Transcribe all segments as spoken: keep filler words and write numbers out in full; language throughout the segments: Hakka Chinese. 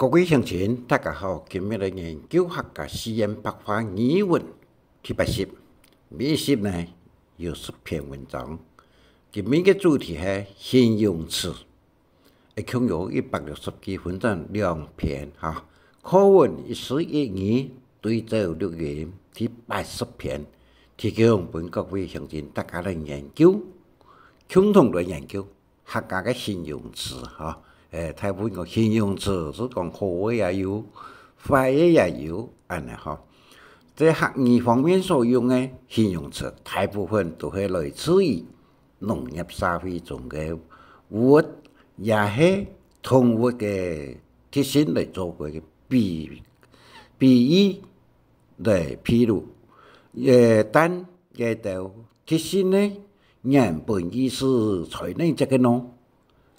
各位鄉親，大家好，今日來研究客家四縣白話語文第八集。每一集呢，有十篇文章。今日个主題係形容詞，一共有一百六十句，分成兩篇哈。課文一字一語對照錄音第八十篇，提供分各位鄉親大家來研究，共同來研究。 客家个形容詞哈，誒，大部分个形容詞係講好个也有，壞个也有，恁呢哈。在客語方面所用个形容詞，大部分都係來自於農業社會中个物，也係動物个特性來做个比，比喻。 來，譬如，誒，但這兜特性呢，原本意思在哪隻个呢？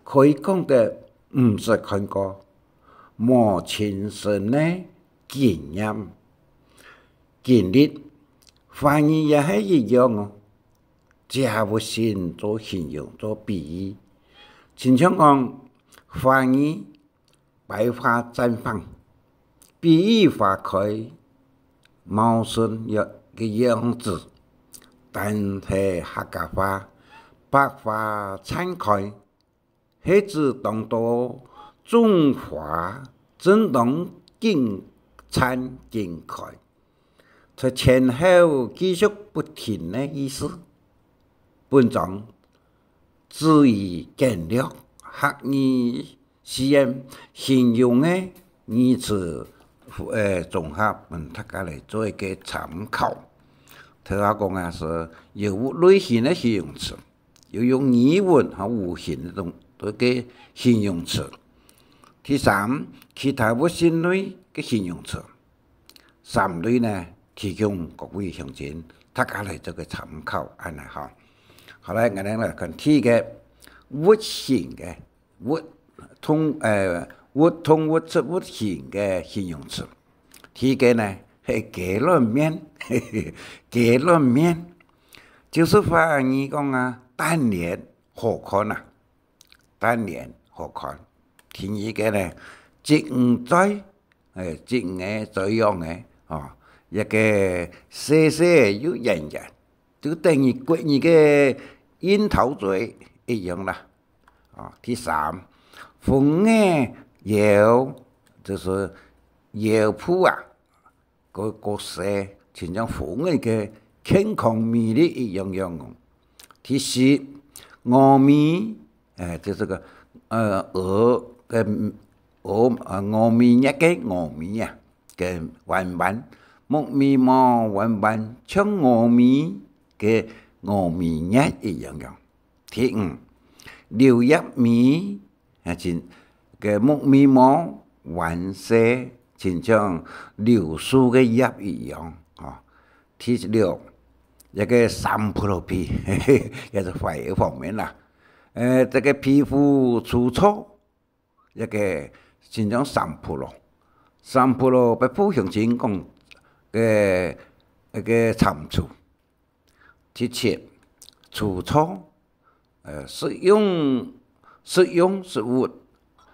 可以講得毋識看過，無親身个經驗、經歷。華語也係一樣哦，借物性做形容、做比喻。親像講，華語 百花綻放，比喻花開茂盛个樣子，但係客家話，百花綻開，係指當多種花正當緊綻緊開，在前後繼續不停个意思。本章至於簡略客語 四縣形容个語詞，誒，綜合分大家來做一個參考。頭下講啊，係有物類型个形容詞，有用語文和五行个動，个形容詞。第三，其他物性類个形容詞。三類呢，提供各位鄉親大家來做個參考，恁呢哈。好，來，𠊎等來看第一個，物形个 物動，誒，物動物植物形个形容詞。第一個呢，係雞卵面，雞卵面，就係華語講啊，蛋臉好看啊，蛋臉好看。第二個呢，鯽魚嘴，誒，鯽魚个嘴樣个，哦，一個細細又圓圓， 就等於國語个櫻桃嘴一樣啦。啊，第三，蜂仔腰，就係腰脯啊，个，个細，親像蜂仔个健康美麗一樣樣哦。第四，鵝眉，誒，就係个，呃，鵝个，鵝，呃，鵝眉月个鵝眉啊，个彎彎，木眉毛彎彎，像鵝眉 个鵝眉月一樣樣。第五，柳葉眉，啊，親，个木眉毛彎細，親像柳樹个葉一樣，吼。第六，一個三婆皮，也係壞个方面啦。呃，這個皮膚粗糙， 一個親像三婆咯。三婆咯，北部鄉親講个，个，个慘處。第七，粗糙，呃，食用，食用食物，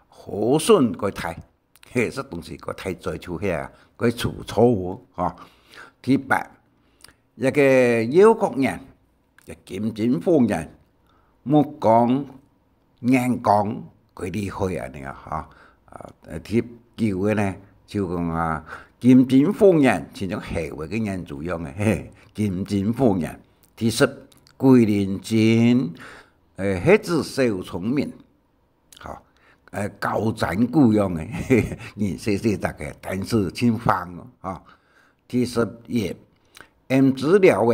好損過大，嘿，食東西過大嘴就係啊，過粗糙哦，吼。第八，一個腰角眼， 金睛火眼，目光、眼光，過厲害恁呢啊，哈。啊，第九個呢，就講啊，金睛火眼，親像猴仔个眼珠樣个，嘿，金睛火眼。第十，鬼靈精，誒，係指小聰明。 吼，呃，搞戰鼓樣个，人細細隻个，但係盡橫哦，吼。第十一，M字寮个，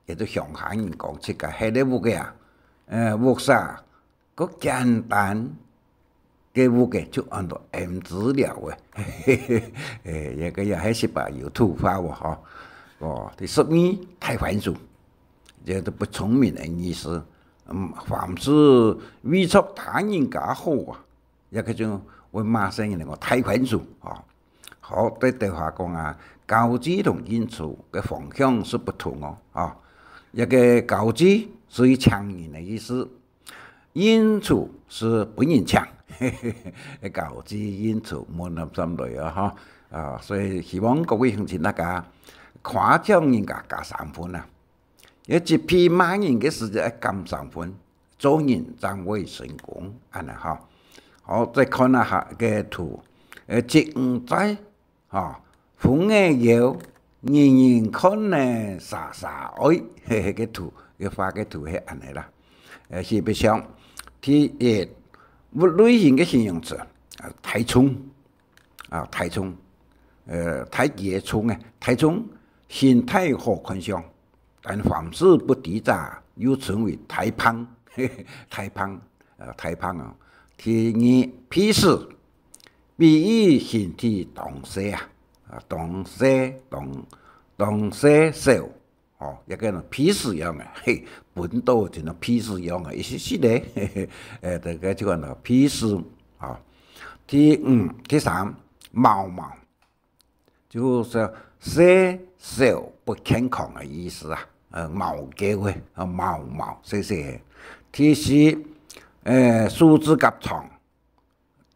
也就鄉下人講自家歇个屋个啊，呃，屋舍，个簡單个屋个就安到M字寮个，誒，這個也係十八有土話哦，吼。哦，第十二，大番薯，這都不聰明个意思。嗯，凡事為著他人家好啊， 也叫做會罵細人个大番薯，吼。好，對頭下講啊，交際同應酬个方向係不同哦，吼。一個交際係請人个意思，應酬係分人請，交際應酬無淰潸來啊，哈。啊，所以希望各位鄉親大家誇獎人家加三分啊。一批罵人个時節愛減三分，做人正會成功，恁呢哈。好，再看一下个圖，呃，職毋在 吼，風仔搖，人人看咧沙沙哀，嘿嘿，个圖，个畫个圖係恁呢啦。呃，基本上，第一，物類型个形容詞，啊，大眾，啊，大眾，呃，大隻个眾欸，大眾，形態好看相， 但凡事不知者，又稱為大胖，大胖，呃，大胖啊。第二，譬喻，比喻形體當細啊，啊，當細，當，當細小，吼，也叫做譬喻樣个，嘿，分到就像譬喻樣个，一息息个，嘿嘿，呃，大家就講到譬喻，吼。第五，第三，毛毛， 就係細小不健康个意思啊，呃，毛狗欸，啊，毛毛細細个。第四，呃，手指甲長，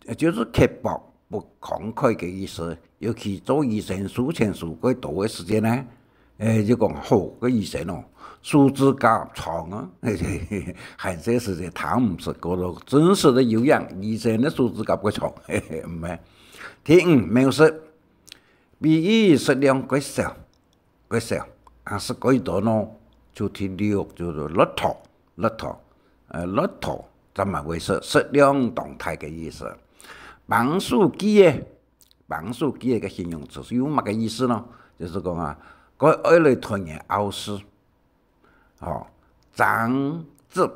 呃，就係刻薄不慷慨个意思。尤其做醫生收錢收較多个時節呢，呃，就講好个醫生哦，手指甲長啊，還細時節聽毋識，過了真實个有影，醫生个手指甲較長，毋係。第五，描述， 比喻食量較少，較少，啊，食較多呢，就第六，就係落肚，落肚，呃，落肚，正嘛會食，食量當大个意思。繃手機仔，繃手機仔个形容詞係有麼个意思呢？就係講啊，佢愛來同人拗事， 吼，爭執，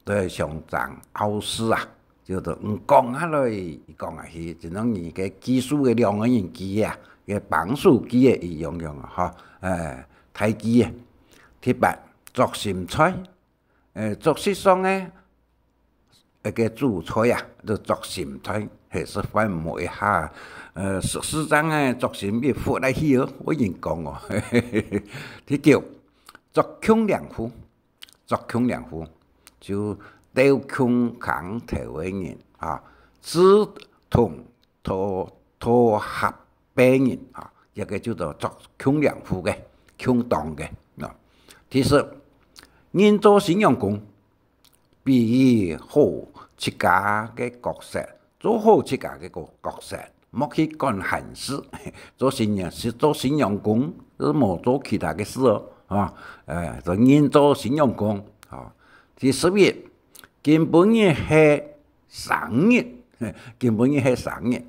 就係相爭拗事啊，就係你講下來，佢講下去，就像你个舉手个兩個人舉啊，个繃手舉个一樣樣啊，吼，呃，大舉啊。第八，著心菜，呃，桌席上个 一個主菜啊，就著心菜，係食飯毋好一下，呃，食食正个著心一忽來去哦，有人講哦。第九，著共領褲，著共領褲，就鬥共工頭个人啊，志同道，道合个人啊，這個就做著共領褲个，共黨个，啊。第十，人做新娘公， 比喻好自家个角色，做好自家个角，角色，莫去管閒事。做新娘，係做新娘公，係無做其他个事哦，吼，呃，做人做新娘公，吼。第十一，今晡日係生日，今晡日係生日，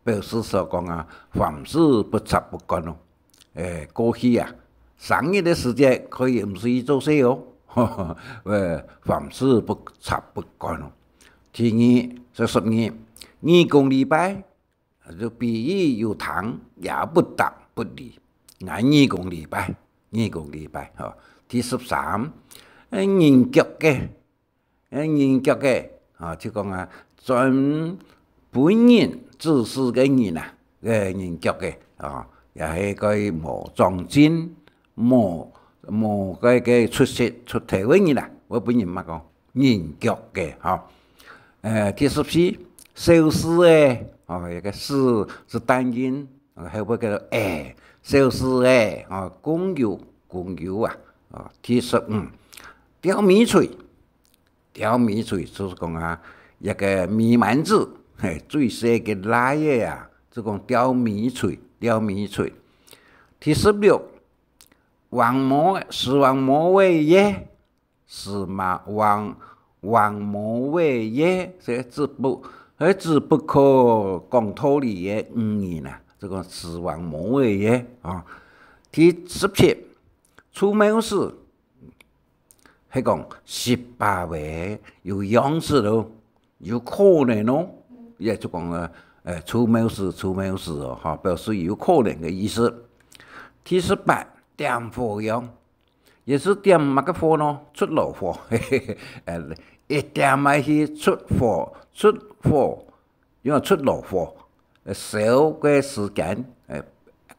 表示所講啊，凡事不插不管哦。 欸，過去啊，生日个時節可以毋使去做事哦，呃，凡事不插不管哦。第二，十，十二，義工禮拜，就比喻有聽也不答不理，啊，義工禮拜，義工禮拜，吼。第十三，呃，人腳个， 呃，人腳个，啊，就講啊，專分人指使个人啊，呃，人腳个，啊，也係該無長進，無，無該个出息出頭个人啊，會分人嘛講人腳个，吼。呃，第十四，小事仔，哦，一個事係單音，啊，後尾叫做仔，小事仔，哦，公有，公有啊，啊，第十五，吊米槌， 吊米槌，就係講啊，一個米滿子，嘿，最細个倈仔啊，就講吊米槌，吊米槌。第十六，橫無，視橫無仔个，視嘛，橫，橫無仔个，係只不，係只不過講道理个愚人啊，就講視橫無仔个，啊。第十七，臭冒屎， 係講食飽仔有樣式咯，有可能哦。也就講，呃，呃，臭冒屎，臭冒屎哦，吼，表示有可能个意思。第十八，點火樣，也係點麼个火呢？出老火，呃，一點下去出火，出火， 因為出老火，呃，燒个時間，呃，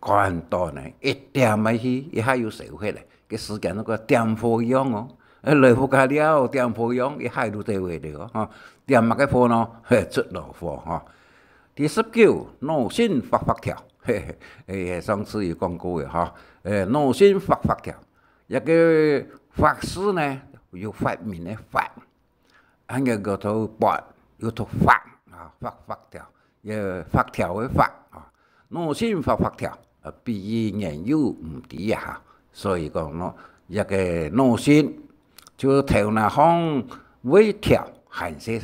趕到呢，一點下去，一下又燒忒咧。个時間，該個點火樣哦，來屋下尞，點火樣，一下就做會了，吼。點麼个火呢？嘿，出老火，吼。第十九，腦筋發發跳，嘿嘿，哎，上次有講過个，吼。哎，腦筋發發跳，這个發字呢，有發明个發， 恁个个讀發，又讀發，啊，發發跳，也發條个發，啊，腦筋發發跳，啊，比喻言有毋知啊，所以講咯，這个腦筋就頭那項會跳，還係，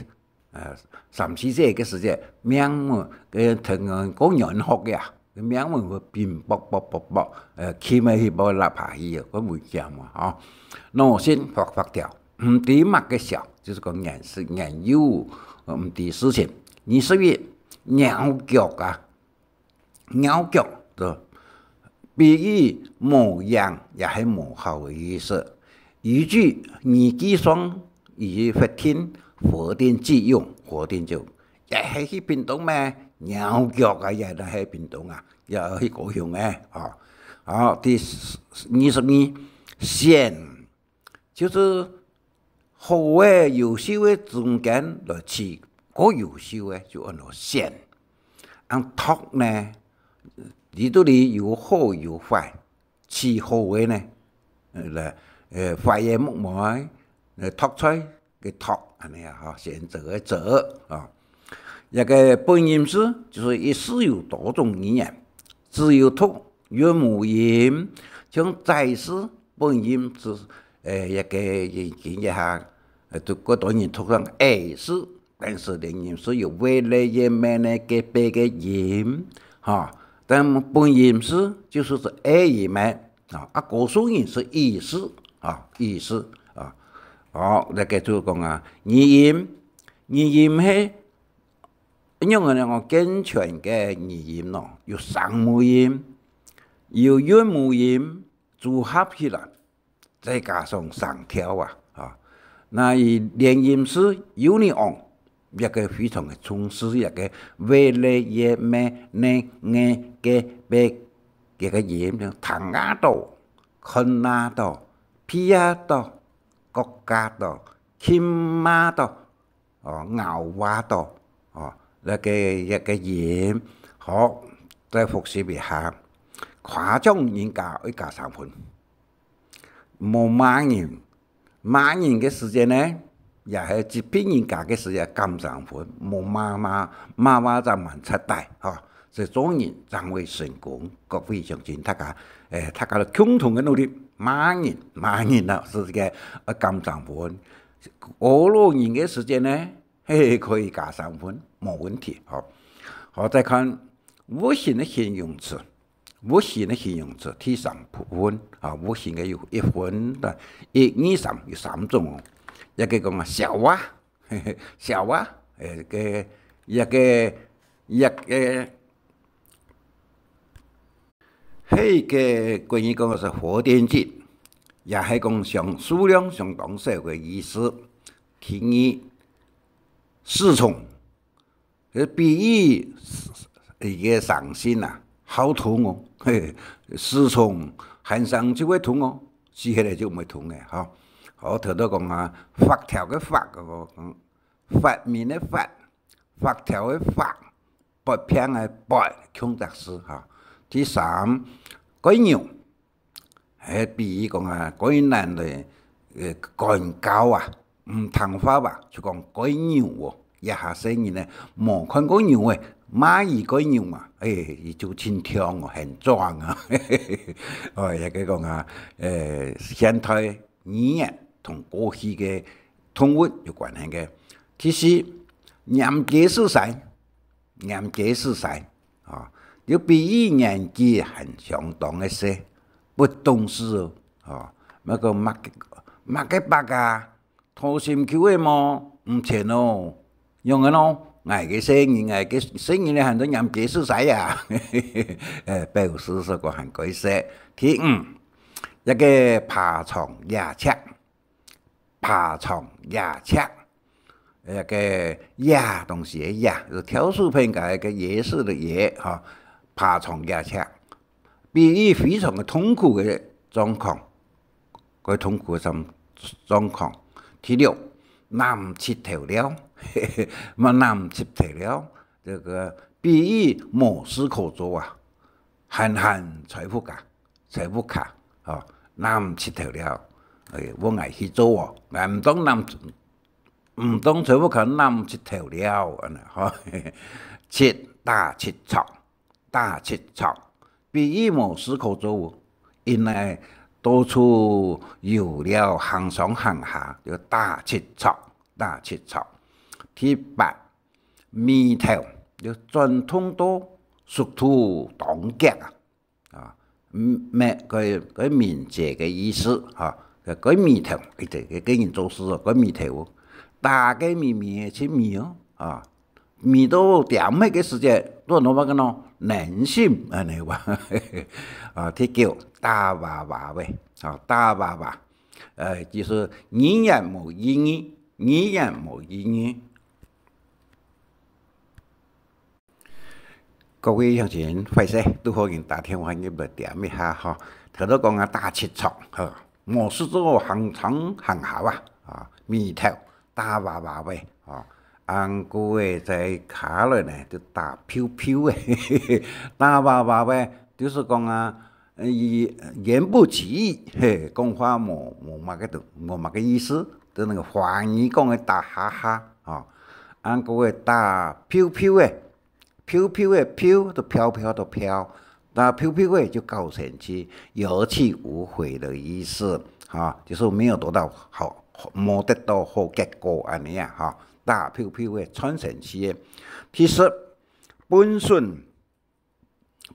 呃，三四歲个時節，命門个同人講玄學个啊，命門會乒啵啵啵啵，呃，起碼去啵落下去个，个危險嘛，吼。腦筋發發跳。 毋知麼个笑，就係講言事言有，呃，毋知事情。二十一，翹腳啊，翹腳就比喻無影也係無效个意思。一句，你既爽，已發定，火電既用，火電就，也係去屏東咩？翹腳啊，也係去屏東啊，也去高雄个，吼。好，第十，二十二，選， 就係好个、優秀个中間來取較優秀个，就安到選。恁擇呢，裡肚裡有好有壞，取好个呢，呃，來，呃，壞个目眉，呃，擇出來个擇，恁呢啊，吼，選擇个擇，啊。這个本音字就係一字有多種語言，字有讀、韻母音，像在字本音字，呃，這个已經一下，呃，都較多人讀成A字，但係連音字有V、L、Y、M、N、G、B个音，吼。但本音字就係指A音个，啊，啊，高樹音係E字，啊，E字，啊。好，這个就講啊，語音，語音係 仰般來講健全个語音咯，有聲母音，有韻母音，組合起來，再加上聲調啊，啊，該以連音字有你昂，這个非常个重視這个V、L、Y、M、N、G、B个个音，聽啊到，看啊到，鼻啊到，覺啊到，親啊到， 哦，咬話到，哦，該个，該个音，好，再複習一下。誇獎人家愛加三分，無罵人，罵人个時節呢，也係責備人家个時節減三分，無罵，罵，罵話正蠻徹底，吼。所以做人正會成功，各位鄉親，大家，誒，大家共同个努力，罵人，罵人啊，係个，愛減三分。 過老人个時節呢，嘿，可以加三分，無問題，吼。好，再看物形个形容詞，物形个形容詞第三部分，啊，物形个有一分，一、二、三，有三種哦。一个講啊，小啊，嘿嘿，小啊，誒，个，一个，一个， 係个國語講个係火電機，也係講相，數量相當少个意思。第二，失聰，係比喻一个生性啊，好動哦，嘿，失聰，還生就會動哦，死忒了就毋會動个，吼。好，頭頭講啊，發條个發，講，講，發明个發，發條个發， 發病个發，共隻字哈。第三，趕牛，係比喻講啊，趕難个，呃，趕狗啊，毋聽話啊，就講趕牛哦。這下細人呢，無看過牛誒，罵佢趕牛嘛，誒，佢就盡暢哦，很壯啊。哦，也可以講啊，呃，現代語言同過去个動物有關係个。第四，拈雞使豺， 拈雞使豺，啊，又比喻年紀還相當个細，不懂事哦，啊，該个麼个，麼个伯啊，討心臼个無，毋錢哦，樣个咯，𠊎个細人，𠊎个細人咧還在拈雞使豺啊，誒，表示說个還過細。第五，一个爬床野雀， 爬床野雀，該个野東西个野，就挑樹片个个野事个野，吼，爬床野雀，比喻非常个痛苦个狀況，个痛苦个狀，狀況。第六，攬膝頭嘹，嘛攬膝頭嘹，這個比喻無事可做啊，閒閒在屋下，在屋下，哦，攬膝頭嘹，哎，𠊎愛去做哦，𠊎毋當攬，毋當在屋下攬膝頭嘹，恁呢，吼。七，打七蹙。 打七蹙，比喻無事可做，因為到處遊尞，行上行下，就打七蹙，打七蹙。第八，眉頭，就轉動到速度當遽啊，啊，嗯，敏，該，該敏捷个意思哈，該，該眉頭，一直，該，該人做事哦，該眉頭，打个眉眉个七眉哦，啊， 味道點乜个時節，都弄麼个呢？人心，恁呢哇。啊，第九，打哇哇喂，啊，打哇哇，呃，就是語言無意義，語言無意義。各位鄉親，壞勢，拄好人打電話入來點一下吼。頭頭講啊，打七蹙，吼，無事做行長行好啊，啊，眉頭 打哇哇喂，吼，恁過个再下來呢，就打飄飄个。打哇哇喂，就是講啊，呃，言不及義，嘿，講話無，無麼个都，無麼个意思，就那個華語講个打哈哈，吼。恁過个打飄飄个， 飄飄个飄，就飄飄就飄，那飄飄个就搞生趣，有去無回的意思，哈，就是沒有得到好，無得到好結果恁呢啊，哈，打飄飄个，傳生趣个。第十，本筍，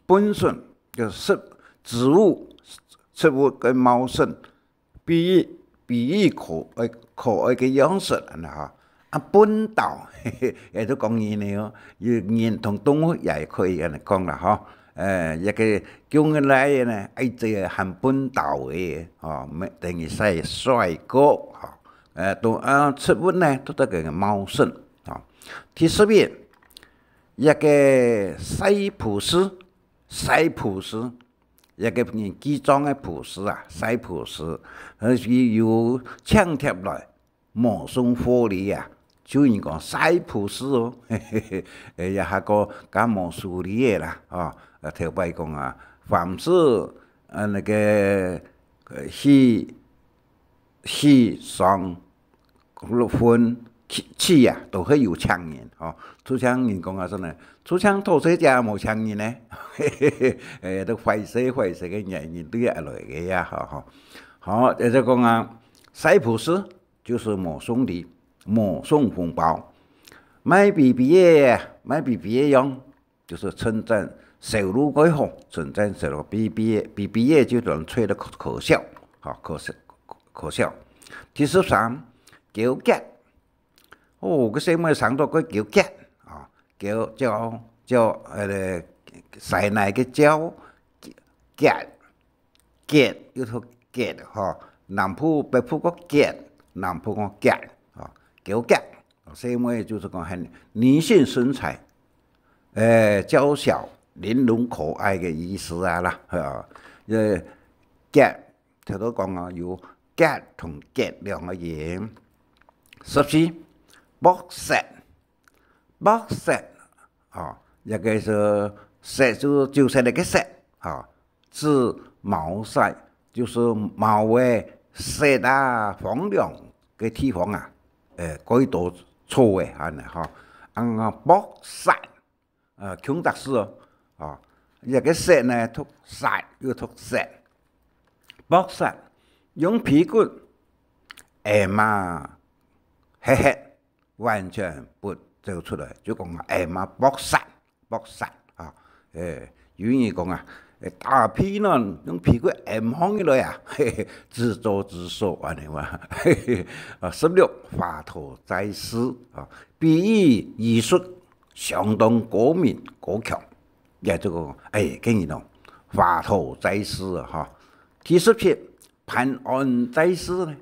本筍就是植物，植物个茂盛， 比喻，比喻可愛，可愛个樣式，恁呢吼。啊，笨豆，嘿嘿，也就講人呢哦，有人同動物也可以恁呢講啦吼。呃，一個降下來个呢，哎，這個還笨豆个，吼，乜等於係帥哥，吼。呃，都，啊，植物呢，都得个茂盛，吼。第十一，一個賽博士， 賽博士，一個人記帳个博士啊，賽博士，呃，佢有請帖來，無送貨哩啊，就人講賽博士哦，嘿嘿嘿，哎呀，還過較無收禮个啦，哦，呃，頭擺講啊，凡是，呃，那個，呃，去，去上 六分七，七啊，都係有請人，吼。出請人講啊，真个，出請討債者無請人呢，嘿嘿嘿，誒，都壞勢壞勢个原因對啊來个呀，吼，吼。好，也就講啊，賽博士就是無送禮，無送紅包，賣B B个，賣B B个樣， 就是稱讚銷路蓋好，稱讚銷路，比，比，比，比就當吹得可，可笑，吼，可笑，可笑。第十三，噭結。哦，該細妹生到蓋噭結，啊，噭，噭，噭，呃，塞奶个噭，結，結，又讀結，吼，南部、北部个結，南部講結，吼，噭結。細妹就是講很女性身材， 誒，嬌小、玲瓏可愛个意思啊啦，吼。誒，結，頭頭講啊，有結同結兩個音。十四，薄雪，薄雪，吼，一個係雪就，就係那個雪，吼，指毛雪，就是毛个雪啊，荒涼个地方啊，誒，蓋多草个，恁呢，吼。啊，薄雪， 呃，共隻字哦，哦，這個雪呢，讀雪又讀雪。薄雪，用被骨，挨嘛，歇歇，完全不走出來，就講挨嘛薄雪，薄雪啊。誒，有人講啊，誒，打被呢，用被骨挨䟘起來啊，嘿嘿，自作自受，恁呢嘛。嘿嘿，啊，十六，華佗在世啊，比喻藝術 相當高明高強。也就講，哎，該人哦，華佗在世啊，哈。第十七，潘安在世呢，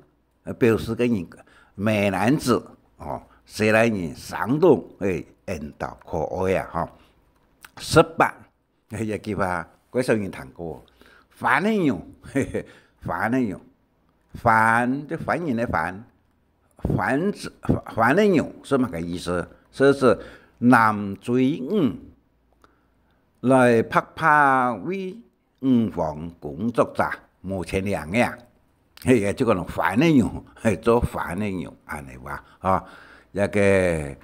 呃，表示該人美男子哦，細倈人生到，哎，緣投可愛啊，哈。十八，哎，這句話，蓋少人聽過，花奶油，嘿嘿，花奶油。番，就番人个番，番子，番个牛是麼个意思？是指南追女，來白白為女方工作者，無錢領个啊。嘿，就講番个牛，嘿，做番个牛，恁呢話，吼。這个，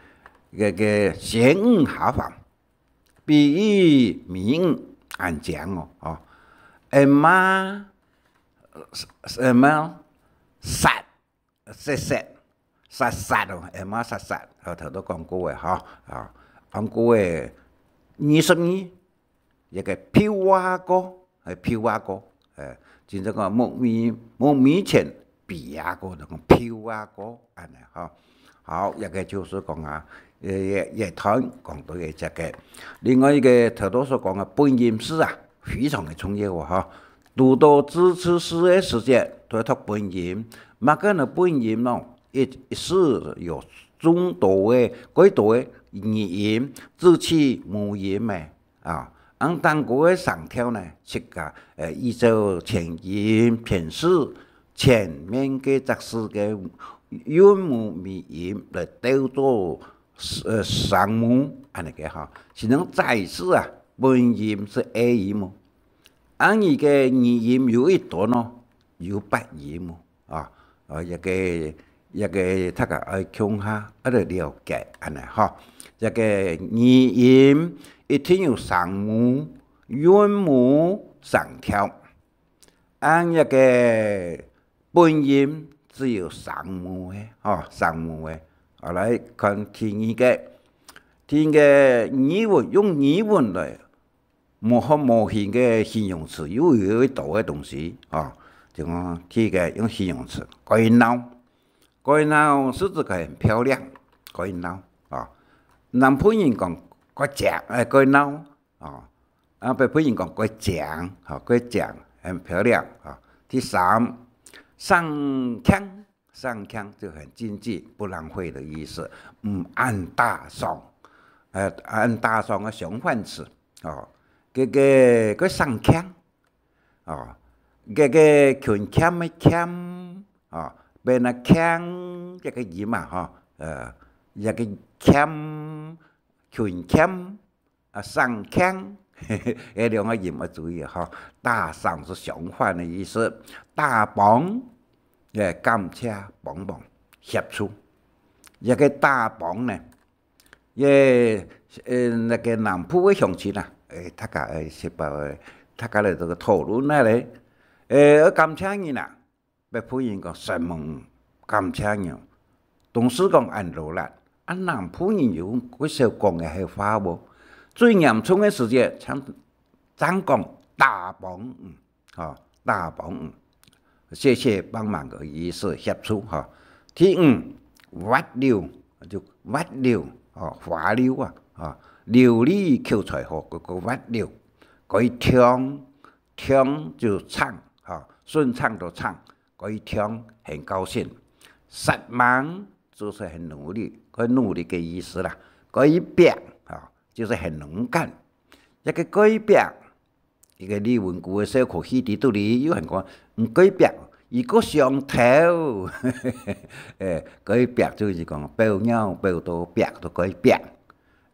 這个仙女下凡， 比喻美女恁靚哦，吼。Emma，什麼？殺，殺殺，殺殺哦，Emma殺殺，吼，頭都講過个，吼，啊，講過个二十二，一个票啊哥， 係票啊哥，誒，真正講目眉，目眉前鼻啊哥，就講票啊哥，恁呢吼。好，這个就是講啊，也，也，也談講到个這个。另外一个頭頭所講个本音字啊，非常个重要哦，吼。讀到字次字个時節，都要讀本音。麼个呢本音咯？一，一字有眾多个，幾多个語音，字次母音个。 啊，恁當古个聲調呢，自家，呃，依照全音、全字、全面个隻字个韻母尾音來鬥做，呃，聲母，恁呢个吼。像在字啊，本音係A音哦。恁呢个語音有幾多呢？有八音哦。 啊，呃，這个，這个大家愛共下，愛來了解，恁呢吼。這个語音一定有聲母、韻母、聲調。恁這个本音只有聲母个，吼，聲母个。啊，來看第二个，第二个語文，用語文來 無學無形个形容詞，又有幾多个東西，吼，就講第一个用形容詞，蓋鬧。蓋鬧係指佢很漂亮，蓋鬧，吼。南部人講蓋靚，誒，蓋鬧，吼。啊，北部人講蓋靚，吼，蓋靚，很漂亮，吼。第三，省儉， 省儉就很經濟，不浪費的意思，毋恁打爽。呃，恁打爽个相反詞，哦，這个，个省儉，哦，這个勤儉个儉，哦，變啊儉，這个音啊，吼，呃，這个儉，勤儉， 啊，省儉，這兩个音愛注意吼。打省係相反个意思，打幫，誒，感謝、幫忙、協助。這个打幫呢，也，呃，該个南部个鄉親啊，誒，大家，誒，食飽，誒，大家來這个討論啊咧，誒，感謝你啦。 北部人講承蒙，感謝你。東勢講恁勞力，啊，南部人有會曉講个係話無？最嚴重个時節，正，正講打幫你，吼，打幫你，謝謝幫忙个意思，協助，吼。第五，滑溜，就滑溜，吼，滑溜啊，吼，流利口才好，个，个滑溜，可以暢，暢就暢，吼，順暢个暢。 蓋暢，很高興。煞猛就係很努力，蓋努力个意思啦。蓋搿，吼，就係很能幹。這个蓋搿，一个李文牯个笑科戲裡肚裡有人講，嗯，蓋搿，一个上頭。誒，蓋搿就係講，表面表到搿，就蓋搿。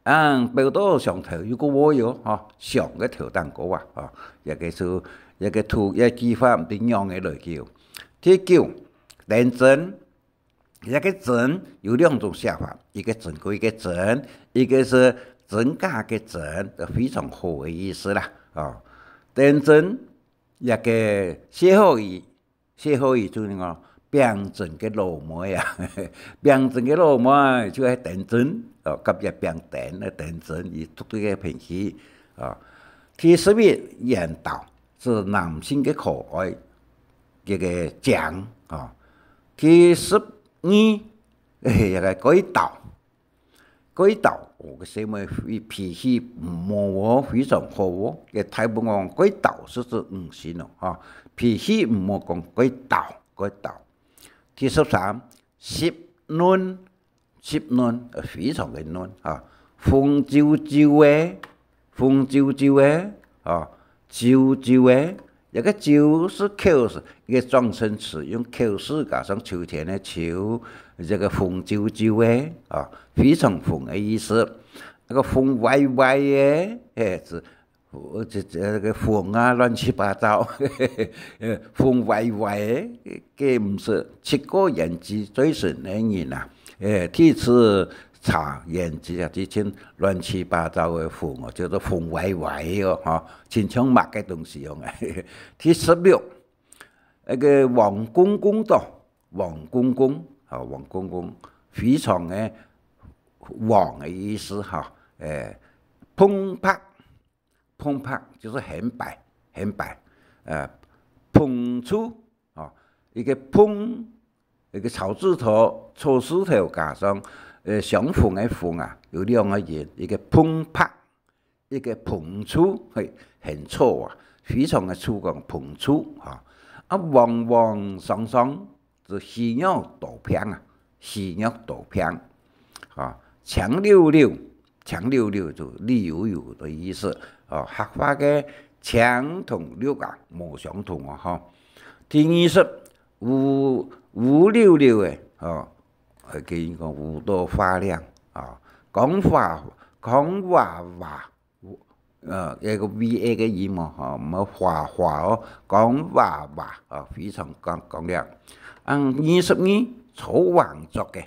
嗯，表到上頭有个話喲，吼，上个頭頂高啊，吼，這个係，這个圖，這句話毋知仰仔來叫。第九，頂真，這个真有兩種寫法，一个珍貴个珍，一个係真假个真，非常好个意思啦，吼。頂真，這个歇後語， 歇後語就係講，拚真个老妹啊，拚真个老妹就係頂真，哦，甲乙丙丁个頂真，佢獨特个脾氣，哦。第十一，緣投，係男性个可愛，這个靚，哦。第十二，這个蓋鬥， 蓋鬥，哦，个細妹脾氣毋好哦，非常好哦。个大部分講蓋鬥係指女性哦，吼，脾氣毋好講蓋鬥，蓋鬥。第十三，濕嫩，濕嫩，呃，非常个嫩啊。紅啾啾个，紅啾啾个，啊，啾啾个，這个啾是口字，一个狀聲詞，用口字加上秋天个秋，這个紅啾啾个，啊，非常紅个意思。那个紅歪歪个，哎，是，呃，這，這个紅啊，亂七八糟，呃，紅歪歪个，个毋係七个胭脂最深个人啊。哎，第一次查胭脂啊，就盡亂七八糟个紅哦，叫做紅歪歪哦，吼，親像麼个東西樣个。第十六， 該个黃公公到，黃公公，吼，黃公公，非常个黃个意思，吼，誒，蓬白，蓬白就係很白，很白，呃，蓬樹，吼，一个蓬，一个草字頭，草字頭加上，呃，相逢个逢啊，有兩个音，一个蓬白， 一个蓬樹，嘿，很粗啊，非常个粗，講蓬樹，哈。啊，黃黃爽爽，就喜肉多病啊，喜肉多病，哈。青溜溜，青溜溜就綠油油个意思，哦，客話个青同綠啊，無相同啊，哈。第二十，烏，烏溜溜个，哦，呃，佢講烏到發亮啊，講話，講話話，呃，一个V A个音哦，吼，毋好花花哦，講話話，哦，非常講，講了。嗯，二十二，坐橫桌个，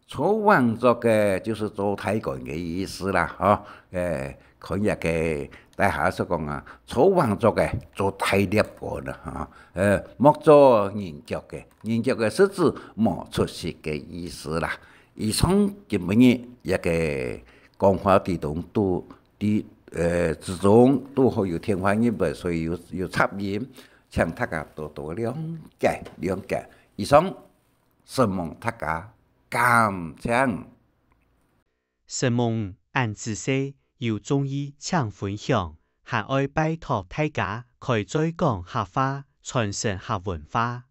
坐橫桌个就係做大官个意思啦，吼。誒，看這个大家所講啊，坐橫桌个，做大列官啦，吼。呃，莫做人腳个，人腳个係指無出息个意思啦。以上今晡日一个講話之中都，在，呃，之中都好有添花入來，所以有，有插音，請大家多多諒解，諒解。以上，承蒙大家，感謝。承蒙，恁仔細，有中意請分享，還愛拜託大家開嘴講客話，傳承客文化。